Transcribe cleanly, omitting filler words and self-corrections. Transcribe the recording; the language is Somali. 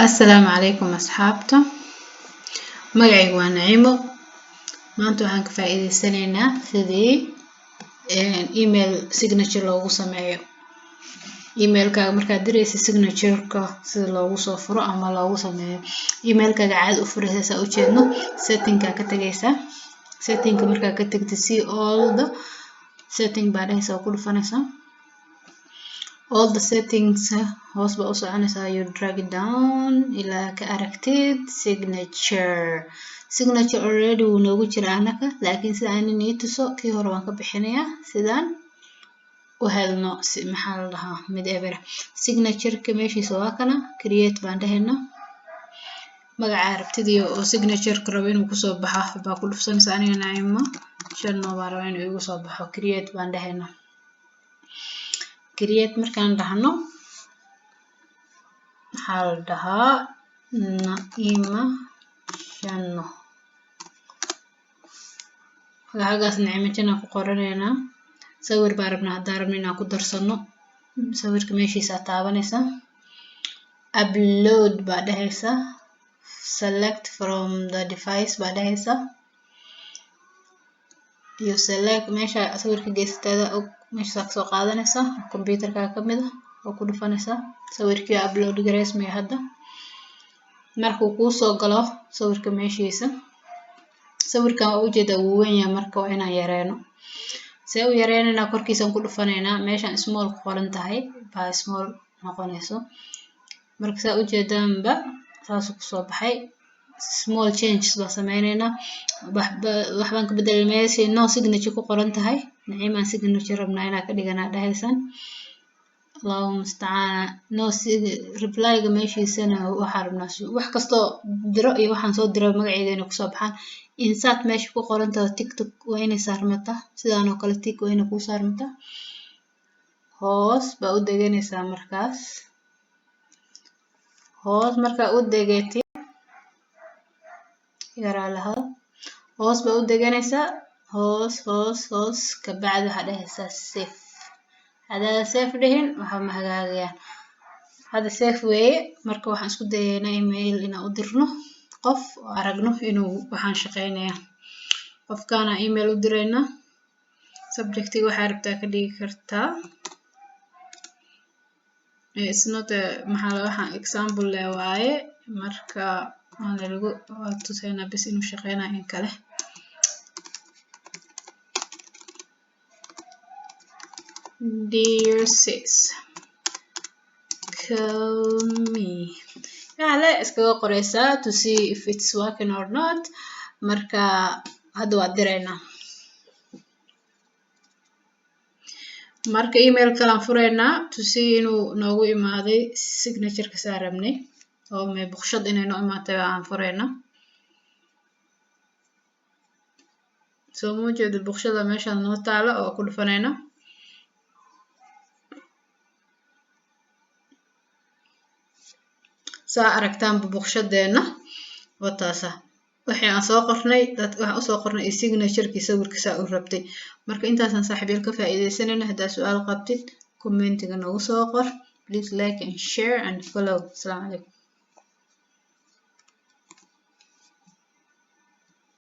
Assalaamu calaykum asxaabta, magacaygu waa Naciimo. Maanta waxaan ka faa'iideysanaynaa sidii email signature loogu sameeyo. Emailkaaga markaad diraysa, signatureka sida loogu soo furo ama loogu sameeyo. Emailkaaga caadi u furaysa, saa ujeedno, settingkaa ka tagaysaa. Settingka markaa ka tagtid, see all the setting baa dhehaysa oo ku dhufanaysaa. All the settings hoos baa u soconaysaa, you drag it down ilaa ka aragtid signature. Signature already wuu noogu jiraa anaka, laakiin sida aan nii tuso, kii hore waan ka bixinayaa sidaan u helno. Si maxaa la dhahaa, mid ebera signatureka meeshiisa waa kana. Create baan dhahaynaa. Magaca rabtid iyo oo signatureka rabo inuu kusoo baxo baa ku dhufsanaysa. Aniga Naciimo Shanno baa rabaa inuu igu soo baxo. Create baan dhahaynaa. Create markaan dhahno, maxaa la dhahaa, Naima Shanno, xagaas Naciimo Janno ku qoranaynaa. Sawir baa rabnaa, haddaan rabno inaan ku darsano, sawirka meeshiisa taabanaysaa, upload baa dhehaysaa, select from the device baa dhehaysaa. You select meesha sawirka geysateeda og, meeshaasaa kasoo qaadanaysaa, computerkaa kamid ah oo ku dhufanaysaa. Sawirkii upload gareysmaya. Hadda markuu kuu soo galo sawirka meeshiisa, sawirkan waa ujeedaa, wuu weyn yahay, marka waa inaan yareeno. See u yareynaynaa? Korkiisaan ku dhufanaynaa, meeshaan small ku qoran tahay baa small noqonayso. Marka saa ujeedaanba, saasuu kusoo baxay. Small changes baan sameyneynaa, waxbaan ka bedelay. Meeshay no signature ku qoran tahay, Naciimaan signature rabnaa inaan ka dhiganaa dhahaysaan. Allahu mustacaan. No replyga meeshiisana waxaa rabnaa wax kastoo diro iyo waxaan soo diro magacayga inay kusoo baxaan. Insert meesha ku qoran tahay, tick waa inay saarmataa. Sidaan oo kale tick waa inay kuu saarmataa. Hoos baa u deganaysaa. Markaas hoos markaa u degatid, yaraa lahado, hoos baa u deganaysaa, hoos, hoos, hoos. Kabacdi waxaa dhahaysaa save. Haddaada save dhihin, waxa ma hagaagayaan. Hadda save weeye. Marka waxaan isku dayaynaa email inaan u dirno qof oo aragno inuu waxaan shaqeynaya. Qofkaana email u diraynaa. Subjectiga waxaa rabtaa ka dhigi kartaa. It's not a, maxaa la, waxaan example le waaye. Marka waana lagu waa tusaynaa bes inuu shaqeynayo in kale. Dear sis, call me yacni iskaga qoreysaa to see if it's working or not. Marka hadda waa diraynaa. Marka email kalaan furaynaa to see inuu noogu imaaday signatureka saa rabnay oo may buqshad inay noo imaatay aan furaynaa. Soo ma jeedo buqshada meeshaan noo taalo oo ku dhufanayna? Saa aragtaanba, buqshadeena wataasa. Waxii aan soo qornay, dad waxaan usoo qornay iyo signaturekii sawirka saa u rabtay. Marka intaasaan saaxiibyal ka faa'iidaysanayna. Haddaa su-aal qabtid, commentiga noogu soo qor. Please like and share and follow. Asalaamu calaykum.